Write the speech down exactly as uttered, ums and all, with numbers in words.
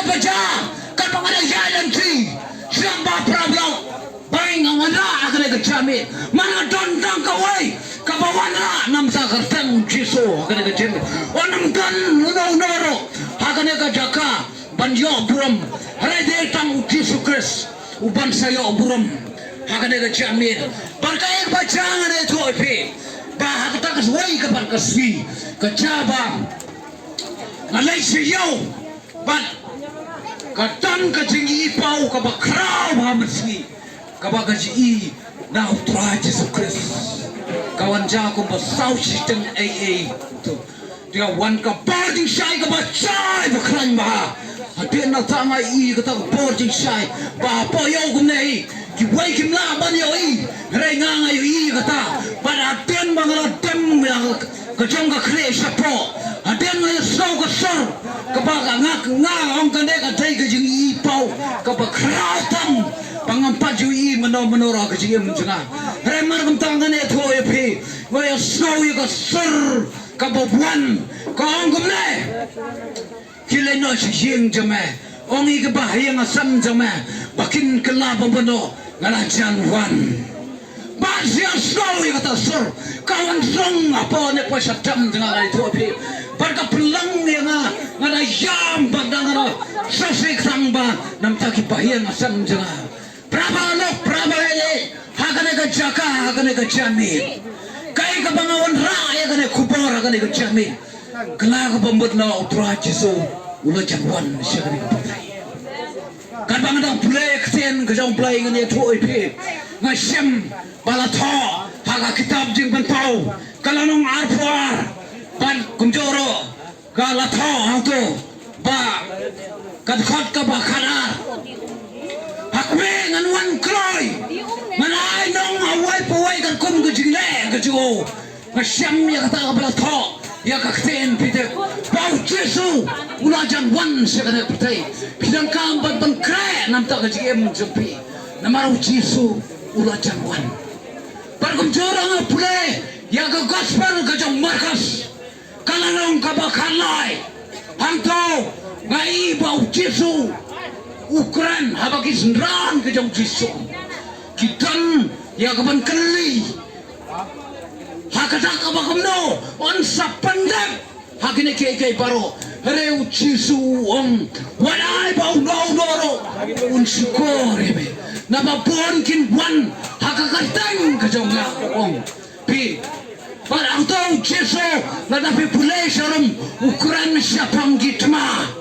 Ba ja, katba nga da ïaid lynti sha ba phra blok, ba nga wanrah ha kane ka jingmih. Mar nga don tang kawei kaba wanrah namar ka kyrteng u Jisu ha kane ka jingmih. Ym don uno uno ruh ha kane ka jaka ban ïoh burom, hynrei dei tang u Jisu Khrist uban sa ïoh burom ha kane ka jingmih. Bad kaei kaba ja, ngan ïathuh ïa phi ba ha kata kawei ka ban ka sngi, ka ja ba nga leit sha ïew bad ka don ka jingïohi paw kaba khraw ha mynsngi, kaba ka jingïohi na u Trai Jisu Khrist ka wan ja kumba saw shiteng ei ei. To, te ka wan ka bor jingshai kaba shai ba khlaiñ bha. Hadien nangta nga ïohi kata ka bor jingshai ba hapoh ïew kumne hi, kiwei kim lah ban ïohi, hynrei nga nga ïohi kata. Bad hadien ba nga la dem ïa ka jong ka khlieh shapoh, hadien nga ïohsngew ka sur kaba ka, nga, nga ong kane ka dei ka jingïohi paw kaba khraw tam ba ngam pat ju ïohi mynno mynno ruh ha ka jingim jong nga. Hynrei mar kumta ngan ïathuh ïa phi, nga ïohsngew ïa ka sur kaba wan, ka ong kumne: Khie leit noh sha ïing jong me, ong ïa kiba ha ïing ha sem jong me ba kin kylla ba mynno nga la jan wan. Bad shisha shuh ïa kata sur ka wan rung hapoh ne poi sha dem jong nga, ngan ïathuh ïa phi. Bad ka pynlong ïa nga, nga da ïam bad nga da sngewsih tang ba namar kiba ha ïing ha sem jong nga. Para bangeit, para bangeit, ha kane ka jaka, ha kane ka jingmih, kaei kaba nga wanrah ïa kane ka khubor ha kane ka jingmih, ka la ka bamut na u Trai Jisu u la jan wan sha kane ka pyrthei. Katba nga dang pule ktien ka jong u Blei, ngan ïathuh ïa phi, nga shem ba la thoh ha ka kitab Jingpynpaw ka lynnong arphew ar, bad kumjuh ruh ka la thoh hangto ba ka dkhot kaba khatar. Ha kmie ngan wan kloi, ngan ai nong ha uwei pa uwei katkum ka jingleh ka jong u. Nga shem ïa kata kaba la thoh ïa ka ktien, phi tip, ba u Jisu u la jan wan sha kane ka pyrthei. Phi donkam ban pynkhreh namar ka jingim jong phi, namar u Jisu u la jan wan. Bad kumjuh ruh nga pule ïa ka gospel ka jong u Markos ka lynnong kaba khatlai. Hangto nga ïohi ba u Jisu u kren ha ba ki synran ka jong u Jisu ki don ïa ka ban kylli ha ka dak kaba kumno yn sa pyndep ha kine kiei kiei baroh. Hynrei u Jisu u ong, wat ai ba uno uno ruh un shukor ïa me, naba bun kin wan ha ka kyrteng ka jong nga, u ong. Phi, bad hangto u Jisu, lada phi pule sharum, u kren shaphang ki thma.